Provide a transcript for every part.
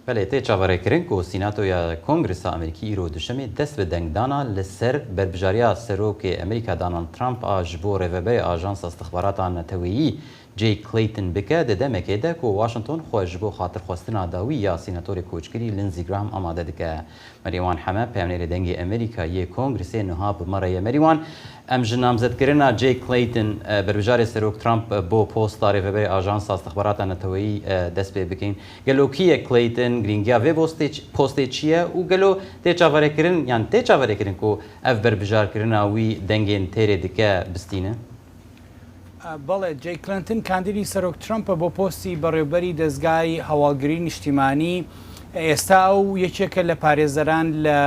Belê, tê çaverêkirin ku Sînatoya Kongresa Amerîkî îro Duşemê dest bi dengdana li ser berbijariya Serokê Amerîka Donald Trump a ji bo Rêveberê Ajansa Istixbarata Neteweyî Jay Clayton bike di demekê de ku Washington xwe ji bo xatirxwestina dawî ya sînatorê koçkirî Lindsey Graham amade dike. Merîwan Heme, peyamnêrê Dengê Amerîka yê Kongresê niha bi me re ye. Merîwan, em ji namzedkirina Jay Clayton, berbijarê Serok Trump bo posta Rêveberê Ajansa Istixbarata Neteweyî dest pê bikîn. Gelo kî ye Clayton, girîngiya vê postê çi ye û gelo tê çaverêkirin yan tê çaverêkirin ku ev berbijarkirina wî dengên têrê dike bistîne? بەڵێ، جەی کلنتن کاندیدی سەرۆک ترەمپە بۆ پۆستی بەڕێوبەری دەزگای هەواڵگری نیشتیمانی، ئێستا ئەو یەکێکە لە پارێزەران لە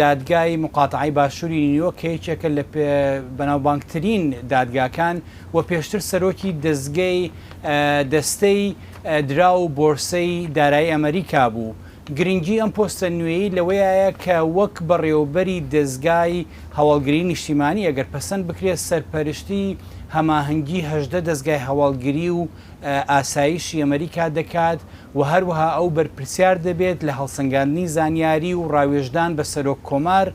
دادگای موقاتەعەی باشووری نیویۆرک کە یەکێکە لە بەناوبانگترین دادگاکان و پێشتر سەرۆکی دەزگەی دەستەی دراو و بۆرسەی دارایی ئەمەریکا بوو. گرنگی ئەم پۆستە نوێیەی لەوەیایە کە وەک بەڕێوەبەری دەزگای هەواڵگری نیشتیمانی ئەگەر پەسەند بکرێت سەرپەرشتی هەماهەنگی 18 دەزگای هەواڵگری و ئاسایشی ئەمریکا دەکات و هەروەها ئەو بەرپرسیار دەبێت لە هەڵسەنگاندنی زانیاری و ڕاوێژدان بە سەرۆک کۆمار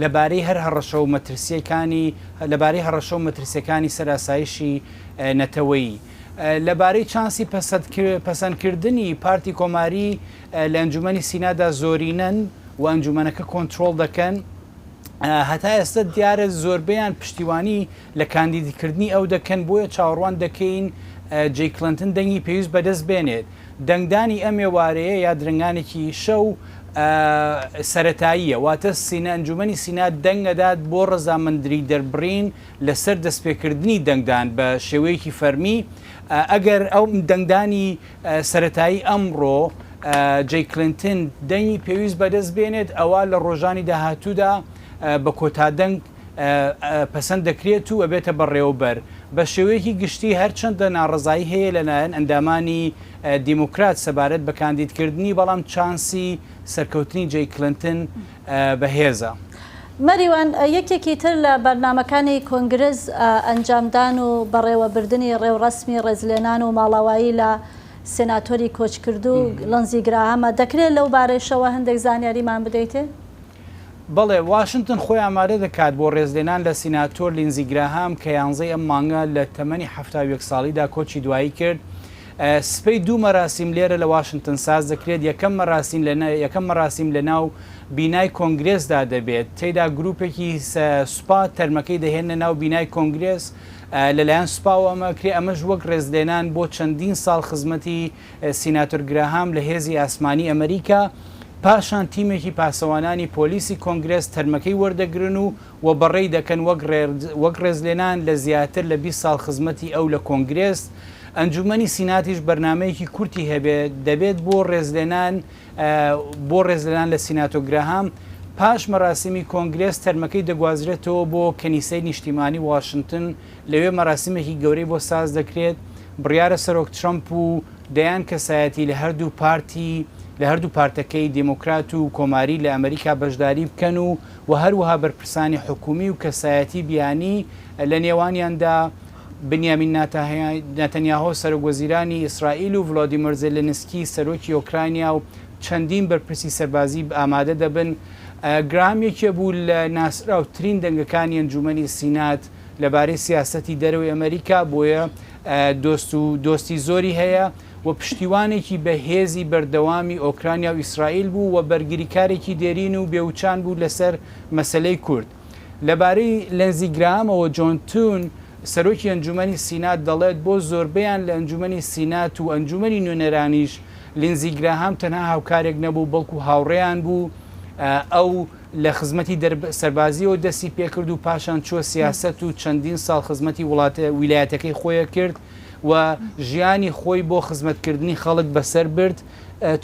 لەبارەی هەر هەڕەشە و مەترسییەکانی لەبارەی هەڕەشە و مەترسییەکانی سەر ئاسایشی نەتەوەیی. لەبارەی چانسی پەسەندکردنی پارتی کۆماری لە ئەنجومەنی سینادا زۆرینەن و ئەنجومەنەکە کۆنترۆڵ دەکەن، هەتا ئێستا دیارە زۆربەیان پشتیوانی لە کاندیدکردنی ئەو دەکەن، بۆیە چاوەڕوان دەکەین جەی کلنتن دەنگی پێویست بەدەست بێنێت. دەنگدانی ئەم ئێوارەیە یا درەنگانێکی شەو سەرەتاییە، واتە سینا ئەنجومەنی سینا دەنگ ئەدات بۆ ڕەزامەندری دەربڕین لەسەر دەستپێکردنی دەنگدان بە شێوەیەکی فەرمی، ئەگەر ئەو دەنگدانی سەرەتایی ئەمڕۆ جەی کلنتن دەنگی پێویست بەدەست بێنێت، ئەوا لە ڕۆژانی داهاتوودا بە کۆتا دەنگ پەسەند دەکرێت و ئەبێتە بەڕێوەبەر. بە شێوەیەکی گشتی هەرچەندە ناڕەزایی هەیە لەلایەن ئەندامانی دیموکرات سەبارەت بە کاندیدکردنی، بەڵام چانسی سەرکەوتنی جەی کلنتن بەهێزە. مەریوان، یەکێکی تر لە بەرنامەکانی کۆنگرس ئەنجامدان و بەڕێوەبردنی ڕێوڕەسمی ڕێزلێنان و ماڵاوایی لە سێناتۆری کۆچکردوو لنزی گراهامە، دەکرێت لەو بارەیشەوە هەندێک زانیاریمان بدەیتێ؟ بەڵێ، واشنتن خۆی ئامادە دەکات بۆ ڕێزلێنان لە سیناتۆر لینزی گراهام کە یانزەی ئەم مانگە لە تەمەنی 71 ساڵیدا کۆچی دوایی کرد. سبەی دوو مەراسیم لێرە لە واشنتن ساز دەکرێت، یەکەم مەراسیم لە یەکەم مەراسیم لە ناو بینای کۆنگرێسدا دەبێت، تێیدا گروپێکی سوپا تەرمەکەی دەهێننە ناو بینای کۆنگرێس، لەلایەن سوپاوە ئەمە ئەکرێ، ئەمەش وەک ڕێزلێنان بۆ چەندین ساڵ خزمەتی سیناتۆر گراهام لە هێزی ئاسمانی ئەمریکا، پاشان تیمێکی پاسەوانانی پۆلیسی کۆنگرێس تەرمەکەی وەردەگرن و و بەڕێی دەکەن وەک وەک ڕێزلێنان لە زیاتر لە 20 ساڵ خزمەتی ئەو لە کۆنگرێس. ئەنجومەنی سیناتیش بەرنامەیەکی کورتی هەبێت دەبێت بۆ ڕێزلێنان بۆ ڕێزلێنان لە سیناتۆ گراهام. پاش مەراسیمی کۆنگرێس تەرمەکەی دەگوازرێتەوە بۆ کەنیسەی نیشتیمانی واشنتن، لەوێ مەراسیمێکی گەورەی بۆ ساز دەکرێت، بڕیارە سەرۆک ترەمپ و دەیان کەسایەتی لە هەردوو پارتی لە هەردوو پارتەکەی دێمۆکرات و کۆماری لە ئەمریکا بەشداری بکەن و و هەروەها بەرپرسانی حکوومی و کەسایەتی بیانی لە نێوانیاندا بنیامین ناتەنیاهۆ سەرۆک وەزیرانی ئیسرائیل و ڤلۆدیمۆر زێلێنسکی سەرۆکی ئۆکرانیا و چەندین بەرپرسی سەربازی ئامادە دەبن. گراهام یەکێ بوو لە ناسراوترین دەنگەکانی ئەنجوومەنی سینات لەبارەی سیاسەتی دەرەوەی ئەمەریکا، بۆیە دۆست و دۆستی زۆری هەیە و پشتیوانێکی بەهێزی بەردەوامی ئۆکرانیا و ئیسرائیل بوو و بەرگریکارێکی دێرین و بێوچان بوو لەسەر مەسەلەی کورد. لەبارەی لنزی گراهامەوە جۆن تون، سەرۆکی ئەنجومەنی سینات دەڵێت بۆ زۆربەیان لە ئەنجومەنی سینات و ئەنجومەنی نوێنەرانیش لینزی گراهام تەنها هاوکارێک نەبوو بەڵکو هاوڕێیان بوو، ئەو لە خزمەتی سەربازییەوە دەستی پێکرد و پاشان چووە سیاسەت و چەندین ساڵ خزمەتی وڵات ویلایەتەکەی خۆی کرد و ژیانی خۆی بۆ خزمەتکردنی خەڵک بەسەر برد.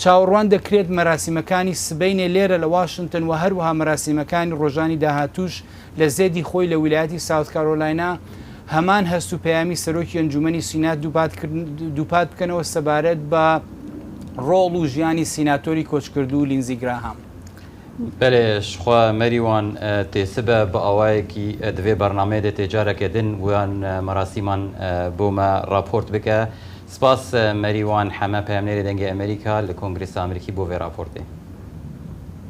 چاوەڕوان دەکرێت مەراسیمەکانی سبەینێ لێرە لە واشنتن و هەروەها مەراسیمەکانی ڕۆژانی داهاتووش لە زێدی خۆی لە ویلایەتی ساوت کارۆلاینا هەمان هەست و پەیامی سەرۆکی ئەنجوومەنی سینات دووپات بکەنەوە سەبارەت بە ڕۆڵ و ژیانی سیناتۆری کۆچکردوو لینزی گراهام. بەلێ شخوا مەریوان تێ سبە بە ئاوایەکی دڤێ بەرنامەیە دێ تێ جارەکێ دن ویان مەراسیمان بۆ مە ڕاپۆرت بکە. سپاس مەریوان حەمە پەیامنێری دەنگی ئەمریکا لە کۆنگرێسا ئەمریکی بۆ ڤێ راپۆرتێ.